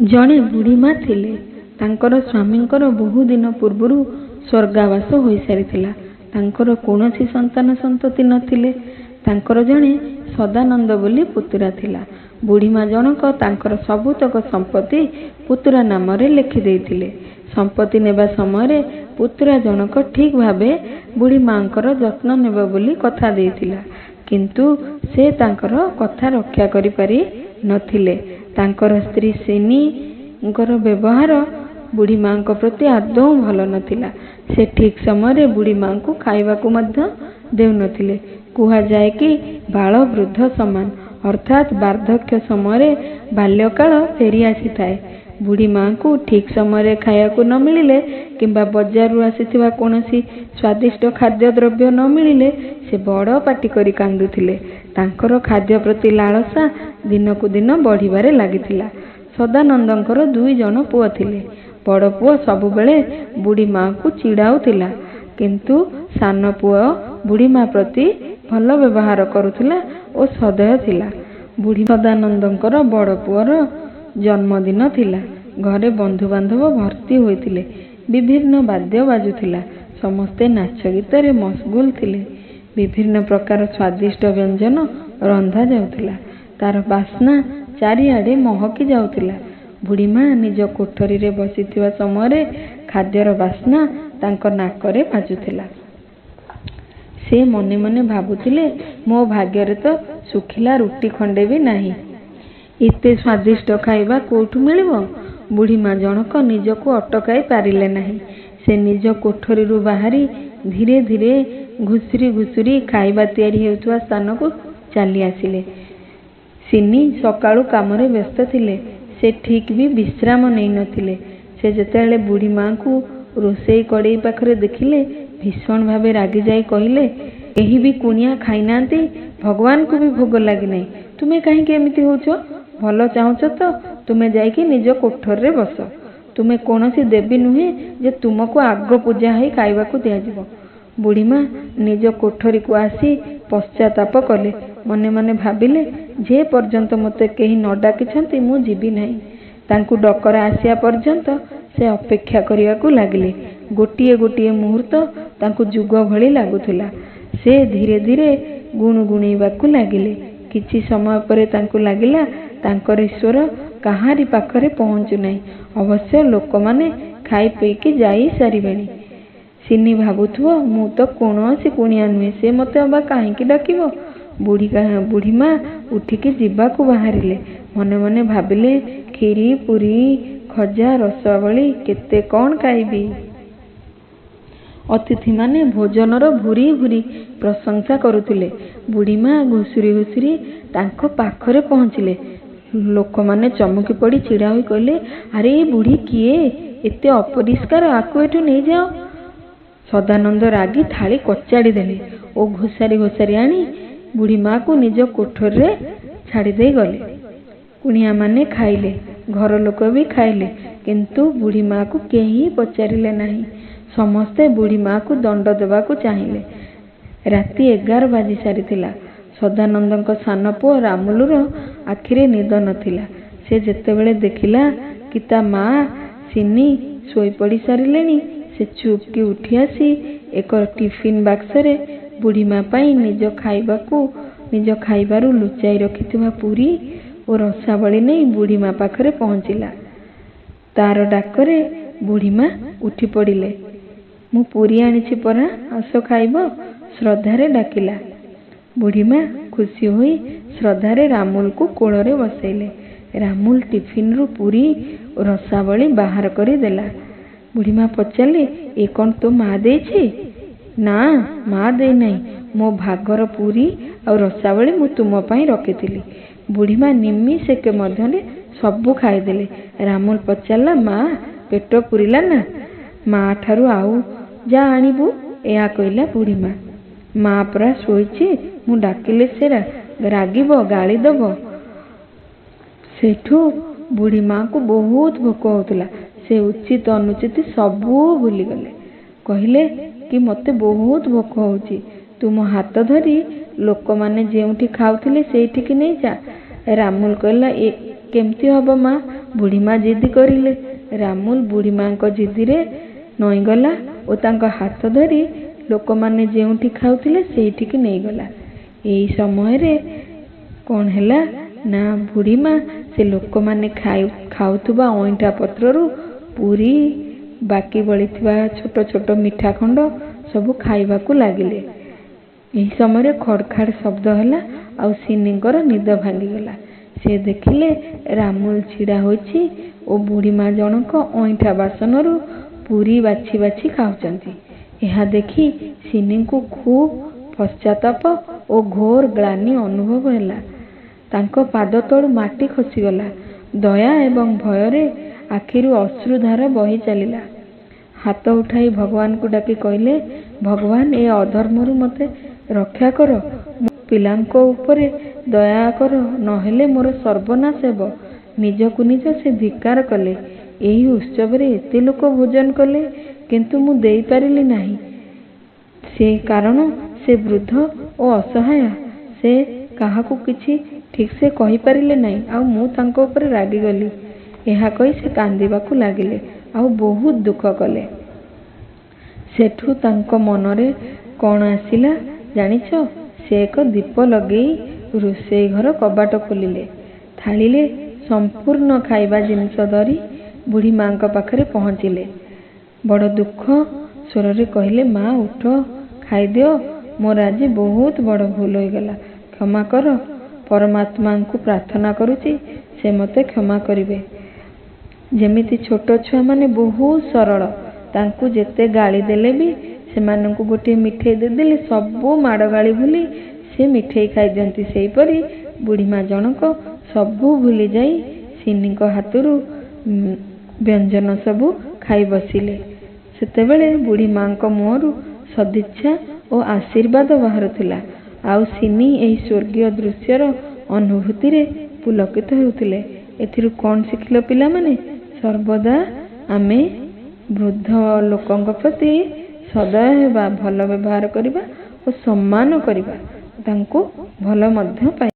ଜଣେ ବୁଢ଼ୀମା ଥିଲେ। ତାଙ୍କର ସ୍ୱାମୀଙ୍କର ବହୁଦିନ ପୂର୍ବରୁ ସ୍ୱର୍ଗାବାସ ହୋଇସାରିଥିଲା। ତାଙ୍କର କୌଣସି ସନ୍ତାନ ସନ୍ତତି ନ ଥିଲେ। ତାଙ୍କର ଜଣେ ସଦାନନ୍ଦ ବୋଲି ପୁତୁରା ଥିଲା। ବୁଢ଼ୀମା ଜଣକ ତାଙ୍କର ସବୁତକ ସମ୍ପତ୍ତି ପୁତୁରା ନାମରେ ଲେଖି ଦେଇଥିଲେ। ସମ୍ପତ୍ତି ନେବା ସମୟରେ ପୁତୁରା ଜଣକ ଠିକ୍ ଭାବେ ବୁଢ଼ୀମାଙ୍କର ଯତ୍ନ ନେବ ବୋଲି କଥା ଦେଇଥିଲା। କିନ୍ତୁ ସେ ତାଙ୍କର କଥା ରକ୍ଷା କରିପାରି ନଥିଲେ। ତାଙ୍କର ସ୍ତ୍ରୀ ସିନିଙ୍କର ବ୍ୟବହାର ବୁଢ଼ୀମାଙ୍କ ପ୍ରତି ଆଦୌ ଭଲ ନଥିଲା। ସେ ଠିକ୍ ସମୟରେ ବୁଢ଼ୀମାଙ୍କୁ ଖାଇବାକୁ ମଧ୍ୟ ଦେଉନଥିଲେ। କୁହାଯାଏ କି ବାଳ ବୃଦ୍ଧ ସମାନ, ଅର୍ଥାତ୍ ବାର୍ଦ୍ଧକ୍ୟ ସମୟରେ ବାଲ୍ୟକାଳ ଫେରି ଆସିଥାଏ। ବୁଢ଼ୀମାଙ୍କୁ ଠିକ୍ ସମୟରେ ଖାଇବାକୁ ନ ମିଳିଲେ କିମ୍ବା ବଜାରରୁ ଆସିଥିବା କୌଣସି ସ୍ୱାଦିଷ୍ଟ ଖାଦ୍ୟଦ୍ରବ୍ୟ ନ ମିଳିଲେ ସେ ବଡ଼ ପାଟି କରି କାନ୍ଦୁଥିଲେ। ତାଙ୍କର ଖାଦ୍ୟ ପ୍ରତି ଲାଳସା ଦିନକୁ ଦିନ ବଢ଼ିବାରେ ଲାଗିଥିଲା। ସଦାନନ୍ଦଙ୍କର 2 ଜଣ ପୁଅ ଥିଲେ। ବଡ଼ ପୁଅ ସବୁବେଳେ ବୁଢ଼ୀମାଙ୍କୁ ଚିଡ଼ାଉଥିଲା, କିନ୍ତୁ ସାନ ପୁଅ ବୁଢ଼ୀମା ପ୍ରତି ଭଲ ବ୍ୟବହାର କରୁଥିଲା ଓ ସଦୟ ଥିଲା। ବୁଢ଼ୀ ସଦାନନ୍ଦଙ୍କର ବଡ଼ ପୁଅର ଜନ୍ମଦିନ ଥିଲା। ଘରେ ବନ୍ଧୁବାନ୍ଧବ ଭର୍ତ୍ତି ହୋଇଥିଲେ। ବିଭିନ୍ନ ବାଦ୍ୟ ବାଜୁଥିଲା। ସମସ୍ତେ ନାଚ ଗୀତରେ ମସଗୁଲ ଥିଲେ। ବିଭିନ୍ନ ପ୍ରକାର ସ୍ୱାଦିଷ୍ଟ ବ୍ୟଞ୍ଜନ ରନ୍ଧା ଯାଉଥିଲା। ତାର ବାସ୍ନା ଚାରିଆଡ଼େ ମହକି ଯାଉଥିଲା। ବୁଢ଼ୀମା ନିଜ କୋଠରୀରେ ବସିଥିବା ସମୟରେ ଖାଦ୍ୟର ବାସ୍ନା ତାଙ୍କ ନାକରେ ବାଜୁଥିଲା। ସେ ମନେ ମନେ ଭାବୁଥିଲେ, ମୋ ଭାଗ୍ୟରେ ତ ଶୁଖିଲା ରୁଟି ଖଣ୍ଡେ ବି ନାହିଁ। ଏତେ ସ୍ୱାଦିଷ୍ଟ ଖାଇବା କୋଉଠୁ ମିଳିବ? ବୁଢ଼ୀମା ଜଣକ ନିଜକୁ ଅଟକାଇ ପାରିଲେ ନାହିଁ। ସେ ନିଜ କୋଠରୀରୁ ବାହାରି ଧୀରେ ଧୀରେ ଘୁଷୁରି ଘୁଷୁରି ଖାଇବା ତିଆରି ହେଉଥିବା ସ୍ଥାନକୁ ଚାଲି ଆସିଲେ। ସିନି ସକାଳୁ କାମରେ ବ୍ୟସ୍ତ ଥିଲେ। ସେ ଠିକ୍ ବି ବିଶ୍ରାମ ନେଇ ନଥିଲେ। ସେ ଯେତେବେଳେ ବୁଢ଼ୀମାଙ୍କୁ ରୋଷେଇ କଡ଼େଇ ପାଖରେ ଦେଖିଲେ, ଭୀଷଣ ଭାବେ ରାଗିଯାଇ କହିଲେ, କେହି ବି କୁଣିଆ ଖାଇନାହାନ୍ତି, ଭଗବାନଙ୍କୁ ବି ଭୋଗ ଲାଗିନାହିଁ, ତୁମେ କାହିଁକି ଏମିତି ହେଉଛ? ଭଲ ଚାହୁଁଛ ତ ତୁମେ ଯାଇକି ନିଜ କୋଠରୀରେ ବସ। ତୁମେ କୌଣସି ଦେବୀ ନୁହେଁ ଯେ ତୁମକୁ ଆଗ ପୂଜା ହୋଇ ଖାଇବାକୁ ଦିଆଯିବ। ବୁଢ଼ୀମା ନିଜ କୋଠରୀକୁ ଆସି ପଶ୍ଚାତାପ କଲେ। ମନେ ମନେ ଭାବିଲେ, ଯେ ପର୍ଯ୍ୟନ୍ତ ମୋତେ କେହି ନ ଡାକିଛନ୍ତି ମୁଁ ଯିବି ନାହିଁ। ତାଙ୍କୁ ଡକରା ଆସିବା ପର୍ଯ୍ୟନ୍ତ ସେ ଅପେକ୍ଷା କରିବାକୁ ଲାଗିଲେ। ଗୋଟିଏ ଗୋଟିଏ ମୁହୂର୍ତ୍ତ ତାଙ୍କୁ ଯୁଗ ଭଳି ଲାଗୁଥିଲା। ସେ ଧୀରେ ଧୀରେ ଗୁଣୁଗୁଣେଇବାକୁ ଲାଗିଲେ। କିଛି ସମୟ ପରେ ତାଙ୍କୁ ଲାଗିଲା ତାଙ୍କର ସ୍ୱର କାହାରି ପାଖରେ ପହଞ୍ଚୁନାହିଁ। ଅବଶ୍ୟ ଲୋକମାନେ ଖାଇ ପିଇକି ଯାଇ ସାରିବେଣି। ସିନି ଭାବୁଥିବ, ମୁଁ ତ କୌଣସି କୁଣିଆ ନୁହେଁ, ସେ ମୋତେ ଅବା କାହିଁକି ଡାକିବ? ବୁଢ଼ୀମା ଉଠିକି ଯିବାକୁ ବାହାରିଲେ। ମନେ ମନେ ଭାବିଲେ, ଖିରି, ପୁରୀ, ଖଜା, ରସାବଳି କେତେ କଣ ଖାଇବି। ଅତିଥିମାନେ ଭୋଜନର ଭୂରି ଭୂରି ପ୍ରଶଂସା କରୁଥିଲେ। ବୁଢ଼ୀମା ଘୁଷୁରି ଘୁଷୁରି ତାଙ୍କ ପାଖରେ ପହଞ୍ଚିଲେ। ଲୋକମାନେ ଚମକି ପଡ଼ି ଛିଡ଼ା ହୋଇ କହିଲେ, ଆରେ ଏ ବୁଢ଼ୀ କିଏ? ଏତେ ଅପରିଷ୍କାର, ଆକୁ ଏଠୁ ନେଇଯାଅ। ସଦାନନ୍ଦ ରାଗି ଥାଳି କଚାଡ଼ି ଦେଲେ ଓ ଘୋଷାରି ଘୋଷାରି ଆଣି ବୁଢ଼ୀମାକୁ ନିଜ କୋଠରୀରେ ଛାଡ଼ିଦେଇ ଗଲେ। କୁଣିଆମାନେ ଖାଇଲେ, ଘର ଲୋକ ବି ଖାଇଲେ, କିନ୍ତୁ ବୁଢ଼ୀମାକୁ କେହି ପଚାରିଲେ ନାହିଁ। ସମସ୍ତେ ବୁଢ଼ୀମାକୁ ଦଣ୍ଡ ଦେବାକୁ ଚାହିଁଲେ। ରାତି 11 ବାଜି ସାରିଥିଲା। ସଦାନନ୍ଦଙ୍କ ସାନ ପୁଅ ରାମୁଲୁର ଆଖିରେ ନିଦ ନଥିଲା। ସେ ଯେତେବେଳେ ଦେଖିଲା କି ତା ମା ସିନି ଶୋଇପଡ଼ି ସାରିଲେଣି, ସେ ଚୁପ୍ କି ଉଠି ଆସି ଏକ ଟିଫିନ୍ ବାକ୍ସରେ ବୁଢ଼ୀମା ପାଇଁ ନିଜ ଖାଇବାରୁ ଲୁଚାଇ ରଖିଥିବା ପୁରୀ ଓ ରସାବଳି ନେଇ ବୁଢ଼ୀମା ପାଖରେ ପହଞ୍ଚିଲା। ତାର ଡାକରେ ବୁଢ଼ୀମା ଉଠି ପଡ଼ିଲେ। ମୁଁ ପୁରୀ ଆଣିଛି ପରା, ଆସ ଖାଇବ, ଶ୍ରଦ୍ଧାରେ ଡାକିଲା। ବୁଢ଼ୀମା ଖୁସି ହୋଇ ଶ୍ରଦ୍ଧାରେ ରାମୁଲକୁ କୋଳରେ ବସେଇଲେ। ରାମୁଲ ଟିଫିନ୍ରୁ ପୁରୀ ଓ ରସାବଳି ବାହାର କରି ଦେଲା। ବୁଢ଼ୀମା ପଚାରିଲେ, ଏ କଣ ତୋ ମା ଦେଇଛି? ନା, ମା ଦେଇନାହିଁ। ମୋ ଭାଗର ପୁରୀ ଆଉ ରସାବଳି ମୁଁ ତୁମ ପାଇଁ ରଖିଥିଲି। ବୁଢ଼ୀମା ନିମିଷେକ ମଧ୍ୟରେ ସବୁ ଖାଇଦେଲେ। ରାମୁଲ ପଚାରିଲା, ମା, ପେଟ ପୂରିଲା ନା? ମା ଠାରୁ ଆଉ ଯା ଆଣିବୁ, ଏହା କହିଲା ବୁଢ଼ୀମା। ମା ପରା ଶୋଇଛି, ମୁଁ ଡାକିଲେ ସେ ରାଗିବ, ଗାଳି ଦେବ। ସେଇଠୁ ବୁଢ଼ୀମାଙ୍କୁ ବହୁତ ଭୋକ ହେଉଥିଲା। ସେ ଉଚିତ ଅନୁଚିତ ସବୁ ଭୁଲିଗଲେ। କହିଲେ କି ମୋତେ ବହୁତ ଭୋକ ହେଉଛି, ତୁ ମୋ ହାତ ଧରି ଲୋକମାନେ ଯେଉଁଠି ଖାଉଥିଲେ ସେଇଠିକି ନେଇଯା। ରାମୁଲ କହିଲା, ଏ କେମିତି ହବ ମା? ବୁଢ଼ୀମା ଜିଦି କରିଲେ। ରାମୁଲ ବୁଢ଼ୀମାଙ୍କ ଜିଦିରେ ନଇଁଗଲା ଓ ତାଙ୍କ ହାତ ଧରି ଲୋକମାନେ ଯେଉଁଠି ଖାଉଥିଲେ ସେଇଠିକି ନେଇଗଲା। ଏହି ସମୟରେ କ'ଣ ହେଲା ନା, ବୁଢ଼ୀମା ସେ ଲୋକମାନେ ଖାଉଥିବା ଅଇଁଠା ପତ୍ରରୁ ପୁରୀ, ବାକି ବଳିଥିବା ଛୋଟ ଛୋଟ ମିଠା ଖଣ୍ଡ ସବୁ ଖାଇବାକୁ ଲାଗିଲେ। ଏହି ସମୟରେ ଖଡ଼ ଖାଡ଼ ଶବ୍ଦ ହେଲା ଆଉ ସିନିଙ୍କର ନିଦ ଭାଙ୍ଗିଗଲା। ସେ ଦେଖିଲେ ରାମୁଲ ଛିଡ଼ା ହୋଇଛି ଓ ବୁଢ଼ୀମା ଜଣକ ଅଇଁଠା ବାସନରୁ ପୁରୀ ବାଛି ବାଛି ଖାଉଛନ୍ତି। ଏହା ଦେଖି ସିନିଙ୍କୁ ଖୁବ୍ ପଶ୍ଚାତାପ ଓ ଘୋର ଗ୍ଳାନି ଅନୁଭବ ହେଲା। ତାଙ୍କ ପାଦ ତଳୁ ମାଟି ଖସିଗଲା। ଦୟା ଏବଂ ଭୟରେ ଆଖିରୁ ଅଶ୍ରୁଧାର ବହି ଚାଲିଲା। ହାତ ଉଠାଇ ଭଗବାନଙ୍କୁ ଡାକି କହିଲେ, ଭଗବାନ, ଏ ଅଧର୍ମରୁ ମୋତେ ରକ୍ଷା କର, ମୋ ପିଲାଙ୍କ ଉପରେ ଦୟା କର, ନହେଲେ ମୋର ସର୍ବନାଶ ହେବ। ନିଜକୁ ନିଜ ସେ ଧିକ୍କାର କଲେ। ଏହି ଉତ୍ସବରେ ଏତେ ଲୋକ ଭୋଜନ କଲେ, କିନ୍ତୁ ମୁଁ ଦେଇପାରିଲି ନାହିଁ ସେ, କାରଣ ସେ ବୃଦ୍ଧ ଓ ଅସହାୟ। ସେ କାହାକୁ କିଛି ଠିକ୍ସେ କହିପାରିଲେ ନାହିଁ ଆଉ ମୁଁ ତାଙ୍କ ଉପରେ ରାଗିଗଲି। ଏହା କହି ସେ କାନ୍ଦିବାକୁ ଲାଗିଲେ ଆଉ ବହୁତ ଦୁଃଖ କଲେ। ସେଠୁ ତାଙ୍କ ମନରେ କ'ଣ ଆସିଲା ଜାଣିଛ? ସେ ଏକ ଦୀପ ଲଗେଇ ରୋଷେଇ ଘର କବାଟ ଖୋଲିଲେ। ଥାଳିରେ ସମ୍ପୂର୍ଣ୍ଣ ଖାଇବା ଜିନିଷ ଧରି ବୁଢ଼ୀ ମାଙ୍କ ପାଖରେ ପହଞ୍ଚିଲେ। ବଡ଼ ଦୁଃଖ ସ୍ୱରରେ କହିଲେ, ମା, ଉଠ, ଖାଇଦିଅ। ମୋର ଆଜି ବହୁତ ବଡ଼ ଭୁଲ ହୋଇଗଲା, କ୍ଷମା କର। ପରମାତ୍ମାଙ୍କୁ ପ୍ରାର୍ଥନା କରୁଛି, ସେ ମୋତେ କ୍ଷମା କରିବେ। ଯେମିତି ଛୋଟ ଛୁଆମାନେ ବହୁତ ସରଳ, ତାଙ୍କୁ ଯେତେ ଗାଳି ଦେଲେ ବି ସେମାନଙ୍କୁ ଗୋଟିଏ ମିଠେଇ ଦେଇଦେଲେ ସବୁ ମାଡ଼ ଗାଳି ଭୁଲି ସେ ମିଠେଇ ଖାଇଦିଅନ୍ତି, ସେହିପରି ବୁଢ଼ୀମା ଜଣକ ସବୁ ଭୁଲିଯାଇ ସିନିଙ୍କ ହାତରୁ ବ୍ୟଞ୍ଜନ ସବୁ ଖାଇ ବସିଲେ। ସେତେବେଳେ ବୁଢ଼ୀ ମାଙ୍କ ମୁହଁରୁ ସଦିଚ୍ଛା ଓ ଆଶୀର୍ବାଦ ବାହାରୁଥିଲା ଆଉ ସିନି ଏହି ସ୍ୱର୍ଗୀୟ ଦୃଶ୍ୟର ଅନୁଭୂତିରେ ପୁଲକିତ ହେଉଥିଲେ। ଏଥିରୁ କ'ଣ ଶିଖିଲ ପିଲାମାନେ? ସର୍ବଦା ଆମେ ବୃଦ୍ଧ ଲୋକଙ୍କ ପ୍ରତି ସଦୟ ହେବା, ଭଲ ବ୍ୟବହାର କରିବା ଓ ସମ୍ମାନ କରିବା, ତାଙ୍କୁ ଭଲ ମଧ୍ୟ ପାଇବା।